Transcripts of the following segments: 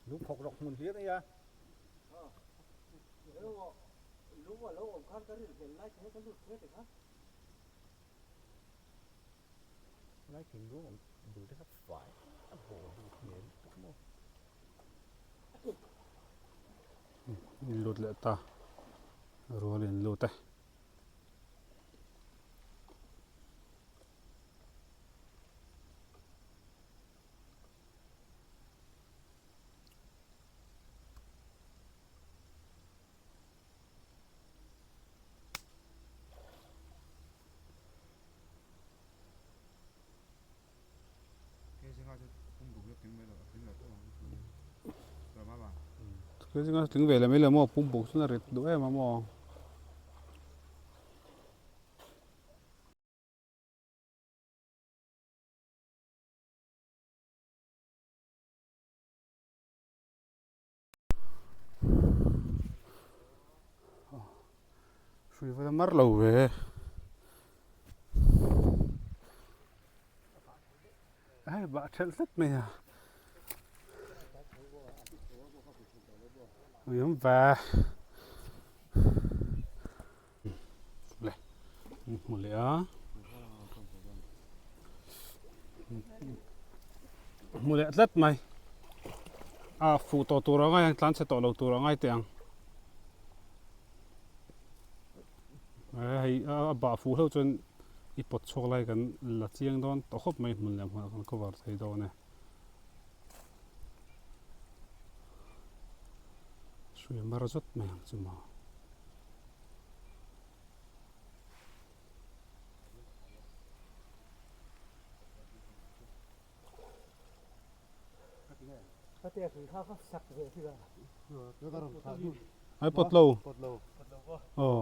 Lung phawk rawk hmun hlir a nia. Lai thing lung awm bul te kha fai a bawl duh hmel lutuk maw. Lut leh ta rual in lut e. Kezinga tling ve leh mai lo maw pum buk chuan a rit duh em a maw. Hrui vel a mar lo ve hei bah thelh tlat mai a ui awm ve le hmu leh a hmu leh tlat mai a fuh tawh tur a ngai ang tlan chhe tawh lo tur a ngai teh ang hei a bah fuh hlauh chuan i pawt chhuak lai kan la chiang dawn tawh khawp mai hmun leh hmunah kan cover thei dawn e. Hrui mar zawt mai ang chu maw. Ai pot lo. Aw.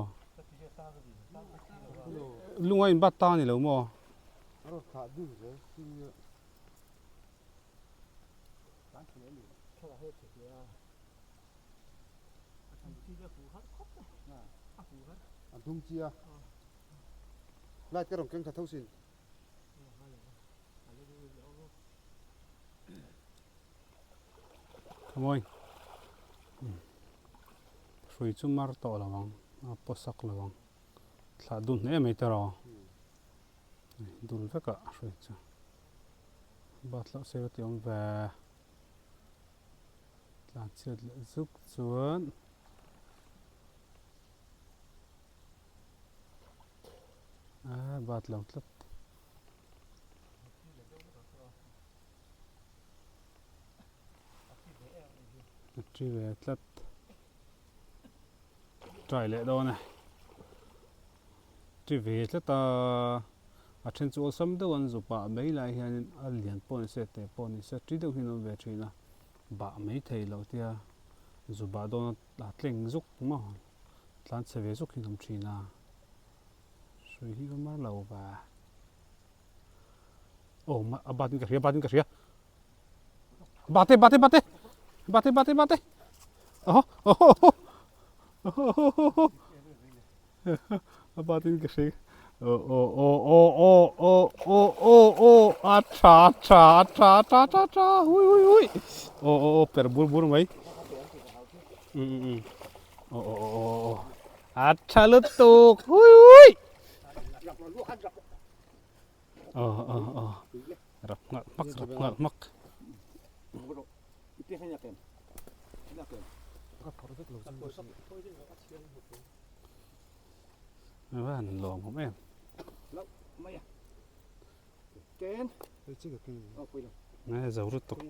Lunga in bat ta ni lo maw? A dum chi a light ka rawn keng tha tho sin. Khawi hrui chu mar tawh lo ang a paw sak lo ang thlah dun hle mai tawh rawh dul vek ah hrui chu bathlawh sei a ti awm ve. Tlan chhiat leh zuk chuan a bat lo tlat. A thi ve tlat. Try leh dawn e. Thi ve tlat a a then chu awlsam deuh an zu pah mai lai hianin a lian pawh ni se teh pawh ni se thi deuh hian an awm ve thin a. Bah mai thei loh tia zu bah dawn a tleng zuk maw tlan chhe ve zuk hi an awm thin a hrui hi ka mar lo va aw a bat in ka hria bat in ka hria bate bate bate bate bate bate aw aw aw A bat in ka hre. O o o o o o o o o a tha tha tha tha tha tha hui hui hui. O o o per bur bur mai. Um um. O o o o. A tha lutuk. Hui hui. O o o. Rap ngal hmak rap ngal hmak. Van lawm awm em. Ngai zo lutuk.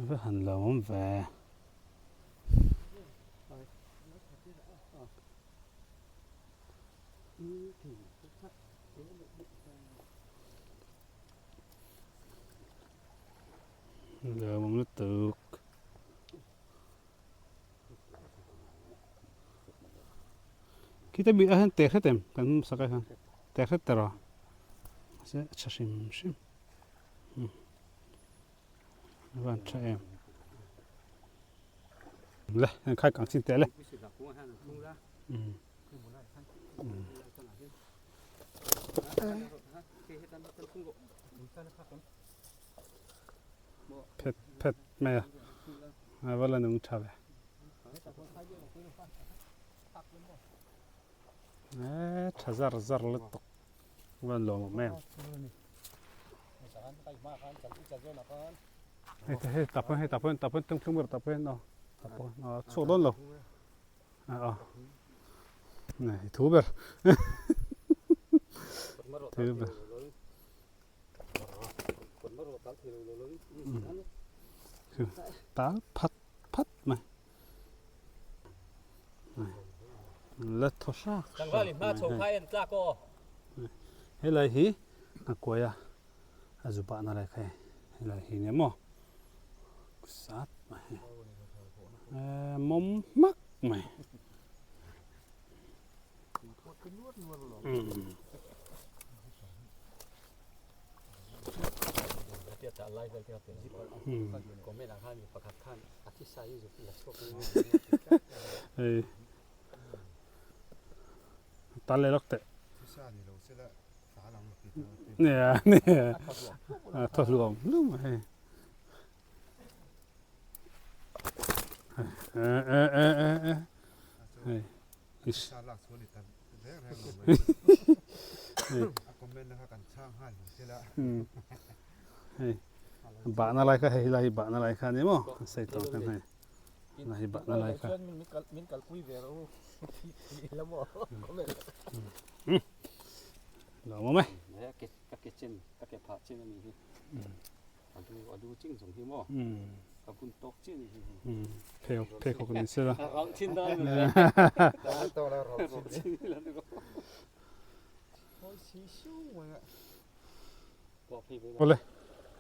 Va han lawm awm ve. Lawm lutuk. Khita mi ah hian teh hret em kan hmu sak ah hian teh hret ta rawh mahse a tha hrim hrim a van tha em le heng khai kang chin teh le. Phet phet mai a, a va la nung tha ve. E tha zar zar lutuk van lawm awm em. Hei te hei tah pawh hei tah pawh tah pawh tung ber tah pawh hian aw tah pawh aw chhuak dawn lo aw nei thu ber thu ber tal phat phat mai la thaw hrak hrak mai hei helai hi a kuai a a zu pah na lai kha hei helai hi nia maw sat mai hei eee mawm hmak mai Hei tal leh lawk teh nia nia a thaw hluam hluam a hei e e e e e hei Hei bahna lai kha hei lai hi bahna lai kha a ni maw a sawi tawh khan hei lai hi bahna lai kha lawm awm e pheikhawk ni sela awle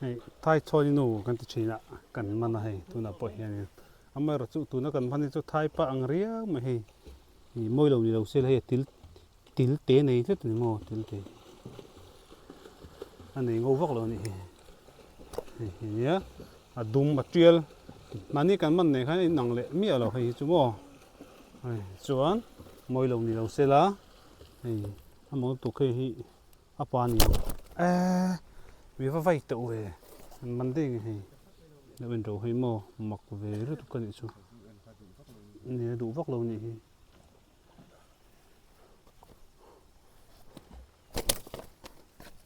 hei thai chhawn nu kan ti thin a kan man a hei tunah pawh hianin amaherawh chu tuna kan hman hi chu thai pa ang riau mai hei ih mawi lo ni lo se hei til til te nei tlat a ni maw til te a nei ngo vak lo a nih hi hei hi nia a dum a tial mahni kan man nei khan a inang leh miah lo hei hi chu maw hei chuan mawi lo ni lo se la hei a mawl tuk hei hi a pa ni ang eee mi va vai teuh ve an man daih nge hei lo en ro hei maw mak ve lutuk a nih chu nia duh vak lo a nih hi.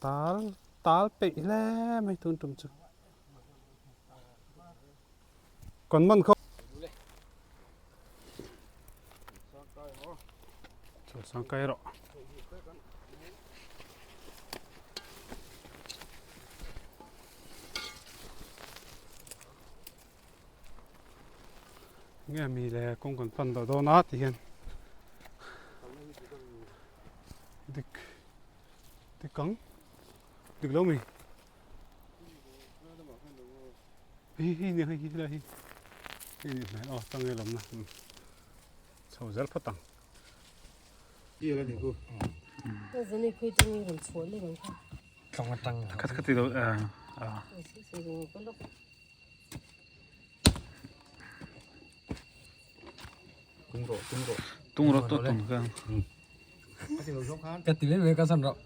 Tal tal peih hle mai tun tum chu kan man kho chu sangkai rawh nge mi le kawng kan pan deuh dawn a ti hian dik dik ang dik lo mi hi hi ni hei hi helai hi hei ni hmel aw changel awmna chho zel phawt ang. Khat khat ti lo a. Tung rawh tung tung ka. Ka ti ve ka san rawh.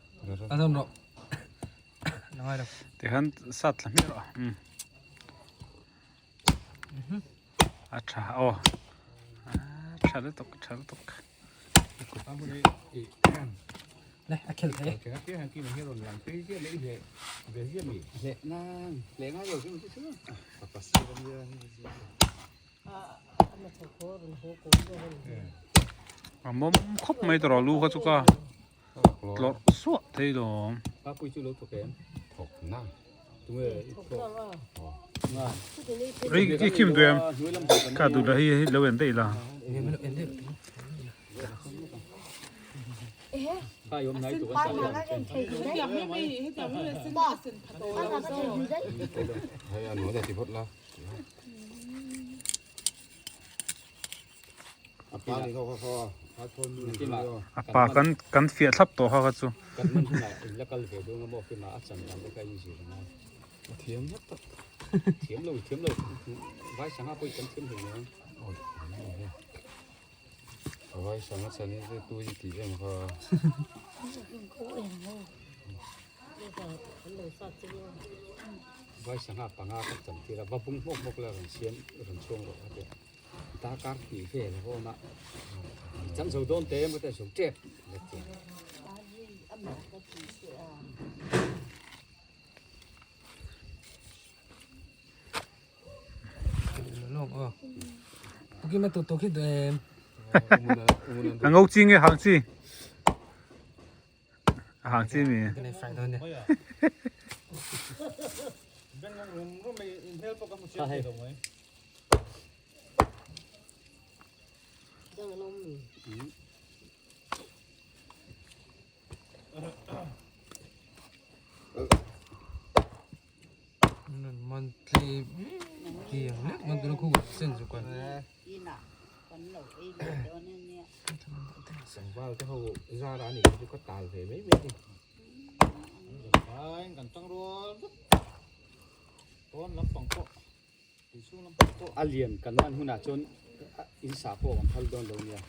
Ka san rawh. Tikhan sat thla hmiah rawh. A tha aw. A tha lutuk tha lutuk. Le a khel thei. A mawm khawp mai tawh lu kha chu ka tlawrh suah thei lawm. Ri i khim duh em? Ka duh la hei lo en daih la. A pa kan kan fiah thlap tawh kha kha chu. Vai sanga chanin te tui i tih em kha. Vai sangha panga ka chan tir a, va bung hmawk hmawk la rawn siam rawn chhuang rawh a ti a. Darkar hnih vel a awm a, i chan zo dawn te emaw te a zo tep la ti a. A ngo chi nge hang chi a hang chi mi Sangval te ho zara a nih chu ka tal ve mai mai a ni. A lian kan man hunah chuan in sah pawh kan phal dawn lo nia.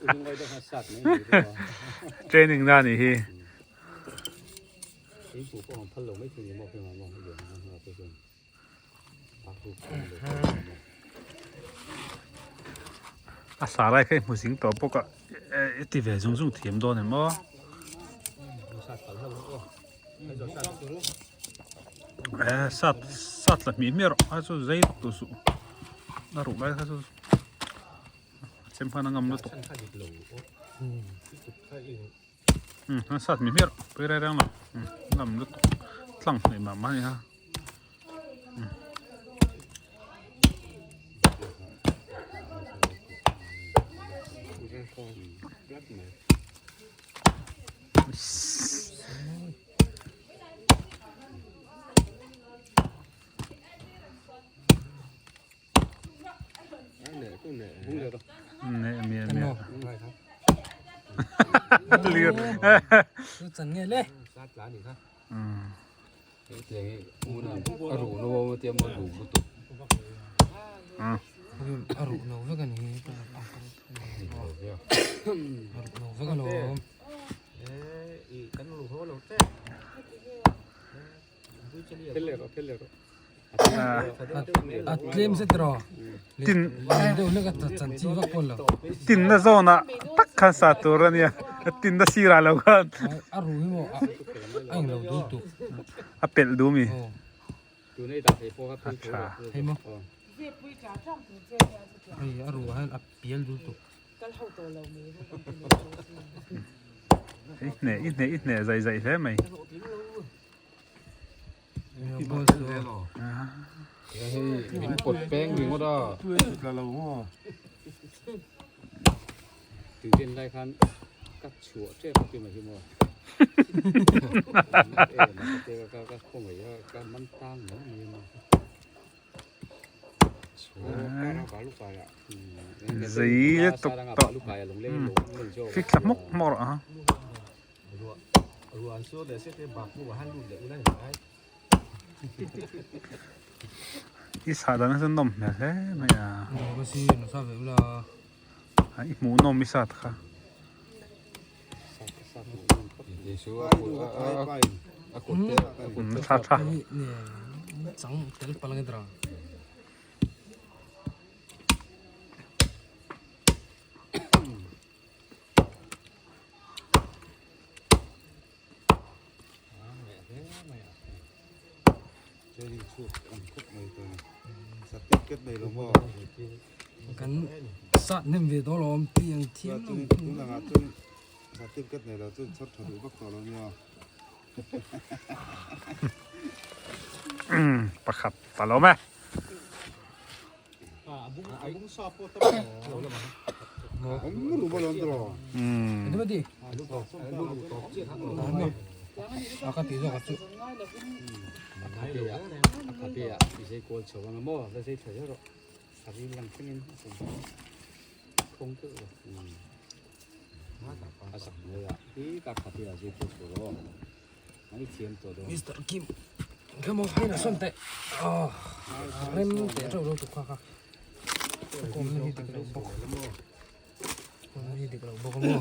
Ulungawi deuh khan sat mai mai bawk a. Training na nih hi. Keipawh pawh an phal lo mai thei ni maw heng ah maw lian ang hna te chuan a ruk chuan lo phal lo maw. A sa lai kha i hmu zing tawh bawk a i ti ve zung zung thiam dawn em aw. Sat sat la hmih hmiah rawh a chu zei vak duh suh a ruh lai kha chu chem khan a ngam lutuk. Umm a sat mi hmiah pui reng reng lo umm lam lutuk tlang hnaih mah mah a ni a umm. Tinna zawnah tak khan sa tur a nia tinna sirah lo khan a pelh duh mi a tha. I hneh i hneh i hneh zai zai hle mai. Min pawt peng ringawt a. Tui len lai khan ka chhuah tep a ti mai hi maw. Ka khawngaih a ka man tang mai mai a maw. Zei lutuk tawh fik thla hmawk hmawk rawh a. I sah dan hi chu nawm hmel hle mai a. I hmuh nawm i sat kha. Tha tha. Kan sat hnem ve dawn alawm tih ang thiam lo. Certificate nei lo chu chhawr tha duh vak tawh lo nia. Pakhat ta lo mai. Mister Kim come on hei na sawn teh ah rem teh reuh lo tuk kha kha. Awmna hi dik loh bawk awmna hi dik loh bawk a maw.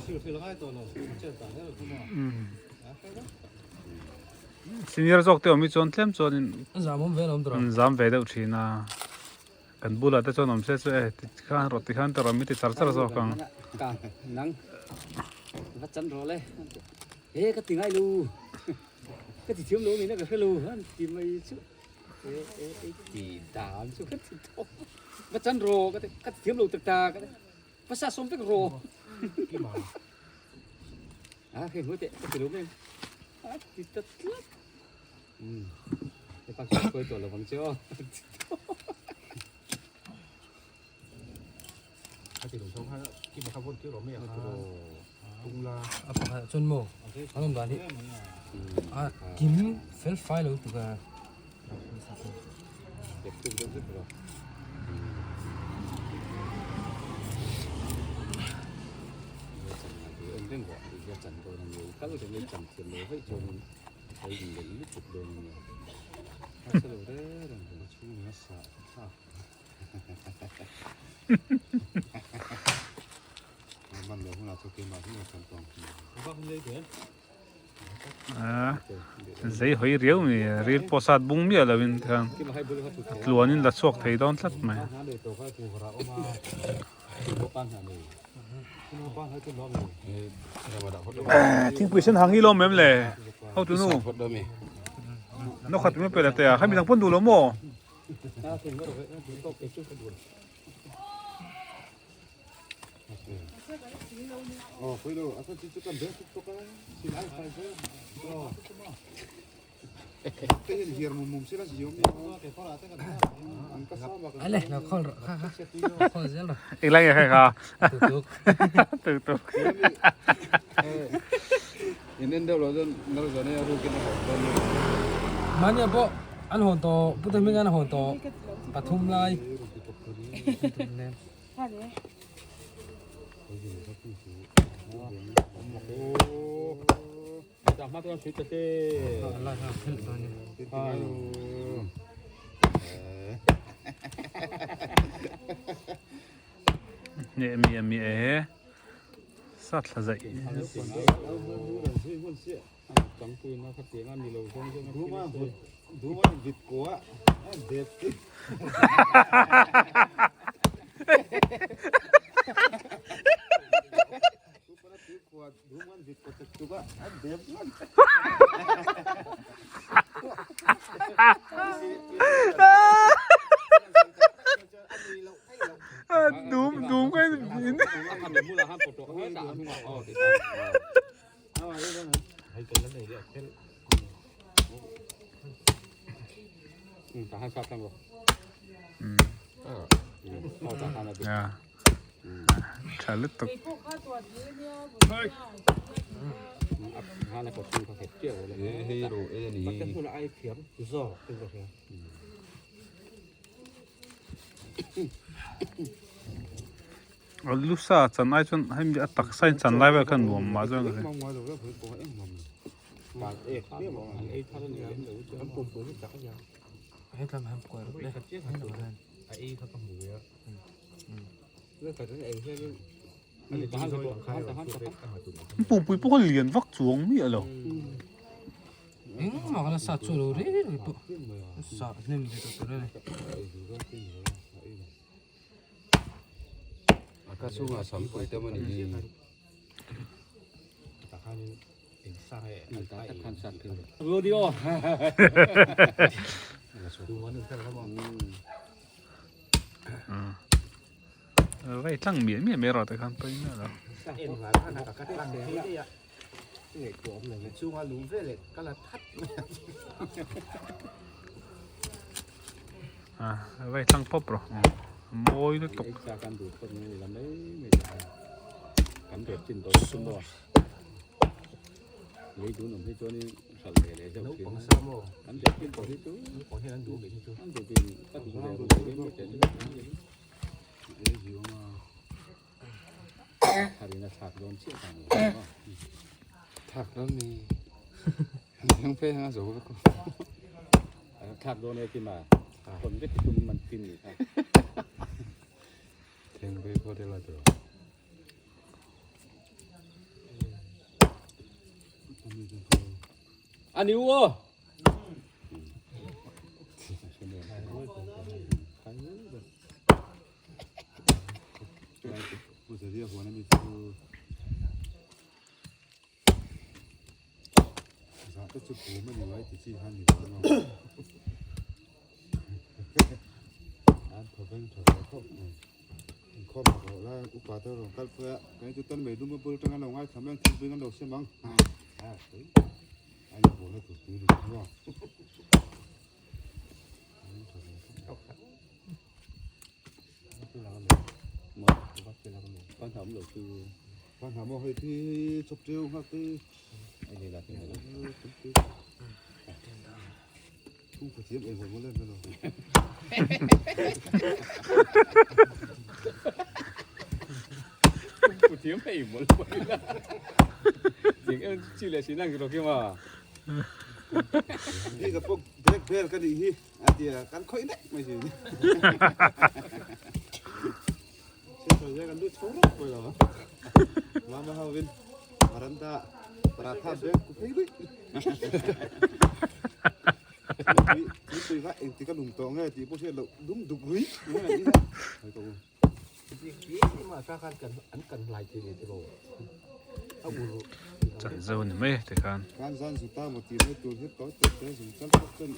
Senior zawk te awm hi chuan tlem chuanin zam awm ve alawm tawh zam ve deuh thin a kan bulah te chuan awm se chu e ti khan rawh ti khan te rawh mi ti char char zawk ang. Nang va chan rawh le he ka ti ngai lo ka ti thiam lo ni na ka hre lo an ti mai chu. Ti dan chu ka ti tawh va chan rawh ka ti ka ti thiam lo tak tak ka ti va sa sawm vek rawh a hei hmu teh ka ti lo mai a ti ta tlat um he pa chu koi tawh lo vang che aw a ti lo zawng khan ki ma kha vawn tir awm mai a kha tung la a pakhat chuan maw an awm dan hi a kim fel fai lo tuk a Zei hawi riau mai ril pawh sat bung miah lo in tikhan a tluan in la chhuak thei dawn tlat mai. Thingpui sen hang hi lawm em le hotu nu no khat mai pe la te a khami dang pawn duh lo maw. Ale lo khol rawh kha kha khol zel rawh Englai nge kha kha tuk tuk tuk tuk Mahnia pawh an hawn tawh Pu Thahming an hawn tawh pathum lai Nge mi a mi e sa thla zaih Dum dum cái tha lutuk Alu sa chan ai chuan hemi a taksa in chan lai vel khan nuam mah chuan ka hria. Pumpui pawh kha lian vak chuang miah lo. Engmah khan a sa chu a lo rei rei pawh a sa hnem ve tawh tur a ni. A ka chungah sam pui te maw ni hi. Vai tlang miah miah mai erawh te khan pawi miah lo. Vai tlang pawp rawh mawi lutuk. Ani u aw. Zah te chu kum a ni mai ti chi kha ni lo a. An thaw veng tha ve khawp mai. Inkhawm a rawh lai upa te rawn kal phei a, kan chu tan mai lum a bul atanga lo ngaithla mai ang thil bing an lo siam ang. A inbualna tur tui ri chu a. Kan hna maw hei thi chawp ṭeu nghak te Kung fu thiam ei hawi mawle hmel aw. Kung fu thiam ei mawle mawle. Tiang em chi leh si nang ro khi ma. Ni ka pawh black belt ka nih hi a ti a kan khawih nek mai si. Kan lut chho rawk mai lo a. Mama ho in varanda paratha bag ku phei luih. Tui tui kha engtik a lum tawh nge tih pawh hriat loh dum duk ruih mai a ni a. Chan zo ni mai tikhan. Kan zan zuta maw tih mai tur hi tawi tawi te zung chal phawt chuan.